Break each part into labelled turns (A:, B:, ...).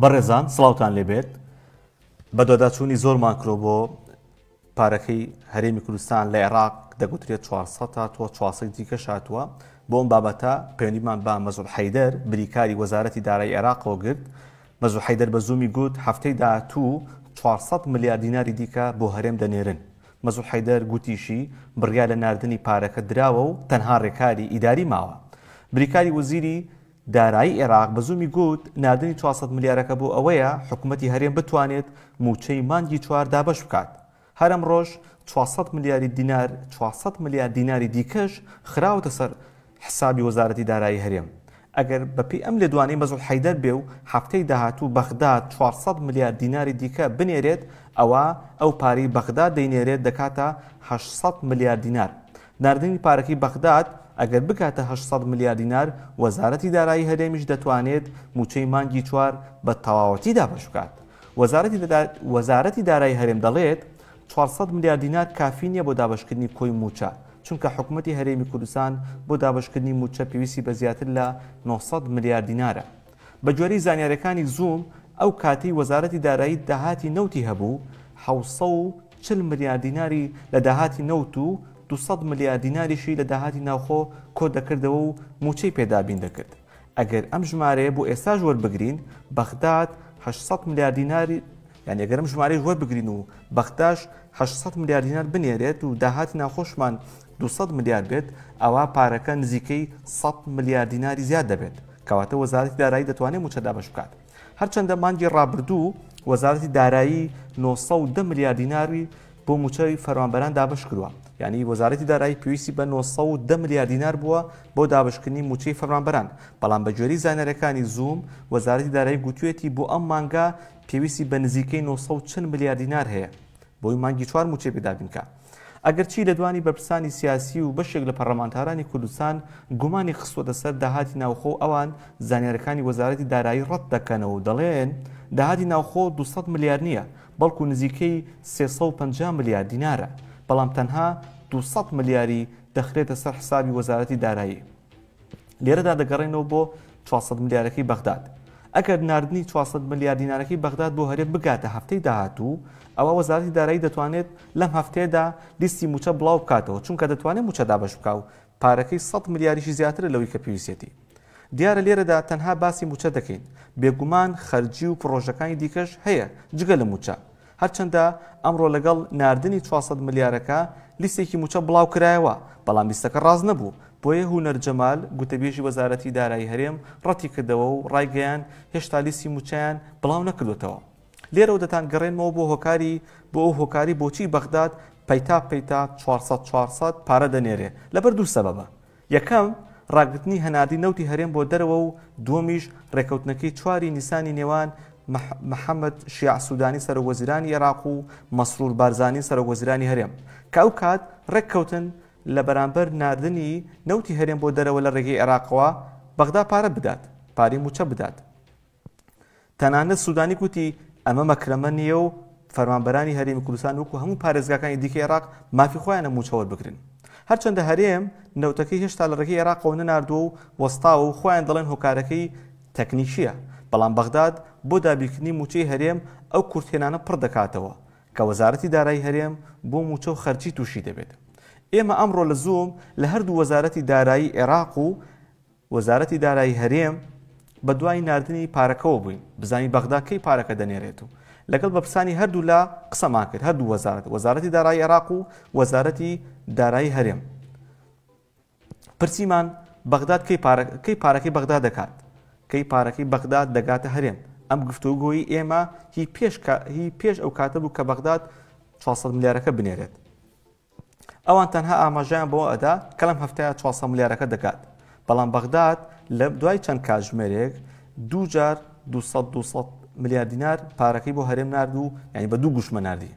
A: بەڕێزان سڵاوتان لێبێت بەدواداچوونی زۆرمان کرۆ بۆ پارەکەی هەرێمی کوردستان لە عێراق دەگوترێت 400 هاتووە 400 دیکەش هاتووە بۆ ئەم بابەتە پەیوەندیمان بە مەزول حەیدەر بریکاری وەزارەتی دارایی عێراقەوە گرت مەزول حەیدەر بە زوومی گوت هەفتەی داهاتوو 400 ملیار دیناری دیکە بۆ هەرێم دەنێرن مەزول حەیدەر گوتیشی بڕیار لە ناردنی پارەکە دراوە و تەنها ڕێکاری ئیداری ماوە بریکاری وەزیری دارایی عێراق بە زوومی گوت، ناردنی 400 ملیارەکە بۆ ئەوەیە حکومەتی هەرێم بتوانێت مووچەی مانگی چوار دابەش بکات. هەر ئەمڕۆش 400 ملیاری دینار 400 ملیار دیناری دیکەش خراوەتە سەر حسابی وەزارەتی دارایی هەرێم. ئەگەر بەپێی ئەم لێدوانەی مەسعود حەیدەر بێ و هەفتەی داهاتوو بەغداد 400 ملیار دیناری دیکە بنێرێت، ئەوا ئەو پارەی بەغداد دەینێرێت دەکاتە 800 ملیار دینار. ناردنی پارەکەی بەغداد ئەگەر بگاتە 800 ملیار دینار، وەزارەتی دارایی هەرێمیش دەتوانێت مووچەی مانگی چوار بە تەواوەتی دابەش بکات. وەزارەتی دارایی هەرێم دەڵێت، 400 ملیار دینار کافی نییە بۆ دابەشکردنی کۆی مووچە، چونکە حکومەتی هەرێمی کوردستان بۆ دابەشکردنی مووچە پێویستی بە زیاتر لە 900 ملیار دینارە. بەگوێرەی زانیارییەکانی زووم، ئەو کاتەی وەزارەتی دارایی داهاتی نەوتی هەبوو، 740 ملیار دیناری لە داهاتی نەوت و 200 ملیار دیناریشی لە داهاتی ناوخۆ کۆدەکردەوە و مووچەی پێ دابین دەکرد. ئەگەر ئەم ژمارەیە بۆ ئێستاش وەربگرین، بەغداد 800 ملیار دیناری یانی ئەگەر ئەم ژمارەیش وەربگرین و بەغداش 800 ملیار دینار بنێرێت و داهاتی ناوخۆشمان 200 ملیار بێت، ئەوا پارەکە نزیکەی 100 ملیار دیناری زیاد دەبێت. کەواتە وەزارەتی دارایی دەتوانێت مووچە دابەش بکات. هەرچەندە مانگی ڕابردوو وەزارەتی دارایی 910 ملیار دیناری بۆ مووچەی فەرمانبەران دابەش کردووە. یعنی وەزارەتی دارایی پێویستی بە 910 ملیار دینار بووە بۆ دابەشکردنی مووچەی فەرمانبەران، بەڵام بە گوێرەی زانیارییەکانی زووم وەزارەتی دارایی گوتوێتی بۆ ئەم مانگە پێویستی بە نزیکەی 940 ملیار دینار هەیە بۆی مانگی چوار مووچەی پێ دابین بکا. ئەگەرچی لێدوانی بەرپرسانی سیاسی و بەشێک لە پەرلەمانتارانی کوردستان گومانی خستووەتە سەر داهاتی ناوخۆ و ئەوان زانیارییەکانی وەزارەتی دارایی ڕەت دەکەنەوە و دەڵێن داهاتی ناوخۆ 200 ملیار نییە بەڵکو نزیکەی 350 ملیار دینارە بەڵام تەنها 200 ملیاری دەخرێتە سەر حسابی وەزارەتی دارایی. لێرەدا دەگەڕێنەوە بۆ 400 ملیارەکەی بەغداد. ئەگەر ناردنی 400 ملیار دینارەکەی بەغداد بۆ هەرێم بگاتە هەفتەی داهاتوو، ئەوا وەزارەتی دارایی دەتوانێت لەم هەفتەیەدا لیستی مووچە بڵاو بکاتەوە، چونکە دەتوانێت مووچە دابەش بکا و پارەکەی 100 ملیاریشی زیاترە لەوەی کە پێویستیەتی. دیارە لێرەدا تەنها باسی مووچە دەکەین، بێگومان خەرجی و پڕۆژەکانی دیکەش هەیە جگە لە مووچە. هەرچەندە ئەمڕۆ لەگەڵ ناردنی 400 ملیارەکە لیستێکی مووچە بڵاوکرایەوە، بەڵام لیستەکە ڕاست نەبوو، بۆیە هونەر جەمال، گوتەبێژی وەزارەتی دارایی هەرێم ڕەتیکردەوە و ڕایگەیاند، هێشتا لیستی مووچەیان بڵاونەکردووەتەوە. لێرەوە دەتانگەڕێنمەوە بۆ هۆکاری بۆ ئەو هۆکاری بۆچی بەغداد پەیتا پەیتا 400 400 پارە دەنێرێ، لەبەر دوو سەبەبە، یەکەم، ڕاگرتنی هەناردەی نەوتی هەرێم بۆ دەرەوە و دووەمیش ڕێکەوتنەکەی چواری نیسانی نێوان محەمەد شیاع سودانی سەرۆکوەزیرانی عێراق و مەسرور بارزانی سەرۆکوەزیرانی هەرێم کە ئەو کات ڕێککەوتن لە بەرامبەر ناردنی نەوتی هەرێم بۆ دەرەوە لە ڕێگەی عێراقەوە بەغدا پارە بدات پارەی مووچە بدات. تەنانەت سودانی گوتی ئەمە مەکرەمە نییە و فەرمانبەرانی هەرێمی کوردستان وەکو هەموو پارێزگاکانی دیکەی عێراق مافی خۆیانە مووچە وەربگرن. هەرچەندە هەرێم نەوتەکەی هێشتا لە ڕێگەی عێراقەوە نەناردووە و وەستاوە و خۆیان دەڵێن هۆکارەکەی تەکنیکییە، بەڵام بەغداد بۆ دابینکردنی مووچەی هەرێم ئەو کورتهێنانە پڕ دەکاتەوە کە وەزارەتی دارایی هەرێم بۆ مووچە و خەرجی تووشی دەبێت. ئێمە ئەمڕۆ لە زووم لە هەردوو وەزارەتی دارایی عێراق و وەزارەتی دارایی هەرێم بەدوای ناردنی پارەکەوە بووین بزانین بەغدا کەی پارەکە دەنێرێت و لەگەڵ بەرپرسانی هەردوولا قسەمان کرد هەردوو وەزارەت وەزارەتی دارایی عێراق و وەزارەتی دارایی هەرێم پرسیمان بەغداد کەی پارە کەی پارەکەی بەغدا دەکات کەی پارەکەی بەغداد دەگاتە هەرێم ئەم گفتوگۆی ئێمە هی پێش هی پێش ئەو کاتە بوو کە بەغداد 400 ملیارەکە بنێرێت ئەوان تەنها ئاماژەیان بەوە ئەدا کە لەم هەفتەیە 400 ملیارەکە دەگات، بەڵام بەغداد لە دوای چەند کاتژمێرێک دوو جار 200 200 ملیار دینار پارەکەی بۆ هەرێم نارد و یعنی بە دوو گوشمە ناردی.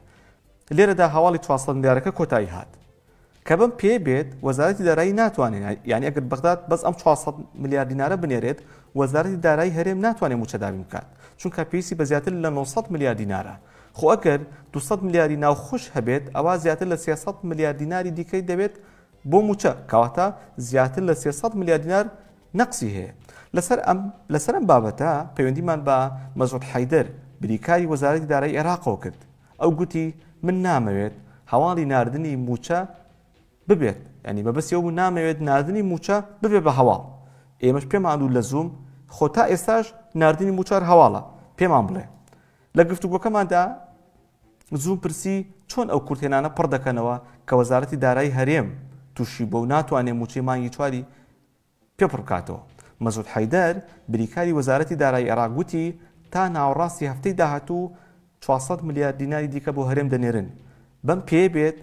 A: لێرەدا هەواڵی 400 ملیارەکە کۆتایی هات. کە بەم پێ بێت وەزارەتی دارایی ناتوانێت یعنی ئەگەر بەغداد بەس ئەم 400 ملیار دینارە بنێرێت وەزارەتی دارایی هەرێم ناتوانێت مووچە دابین بکات چونکە پێویستی بە زیاتر لە 900 ملیار دینارە خۆ ئەگەر 200 ملیاری ناوخۆش هەبێت ئەوا زیاتر لە 300 ملیار دیناری دیکەی دەبێت بۆ مووچە، کەواتە زیاتر لە 300 ملیار دینار نەقسی هەیە. لەسەر ئەم لەسەر ئەم بابەتە پەیوەندیمان بە مەسعود حەیدەر بریکاری وەزارەتی دارایی عێراقەوە کرد. ئەو گوتی من نامەوێت هەواڵی ناردنی مووچە ببێت، یانی مەبەستی ئەو بوو نامەوێت ناردنی مووچە ببێ بە هەواڵ. ئێمەش پێمان وت لە زووم خۆ تا ئێستاش ناردنی مووچە هەر هەواڵە، پێمان بڵێ. لە گفتوگۆکەماندا زووم پرسی چۆن ئەو کورتهێنانە پڕ دەکەنەوە کە وەزارەتی دارایی هەرێم تووشی بووە و ناتوانێ مووچەی مانگی چواری پێ پڕ بکاتەوە. مەسعود حەیدەر، بریکاری وەزارەتی دارایی عێراق گوتی، تا ناوەڕاستی هەفتەی داهاتوو 400 ملیار دیناری دیکە بۆ هەرێم دەنێرن. بەم پێیە بێت،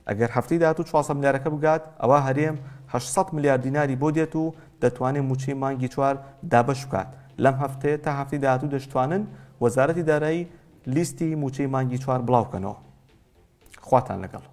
A: ئەگەر هەفتەی داهاتوو 400 ملیارەکە بگات، ئەوا هەرێم 800 ملیار دیناری بۆ دێت و دەتوانێت مووچەی مانگی چوار دابەش بکات. لەم هەفتەیە تا هەفتەی داهاتوو دەشتوانن وەزارەتی دارایی لیستی مووچەی مانگی چوار بڵاوبکەنەوە. خواتان لەگەڵ.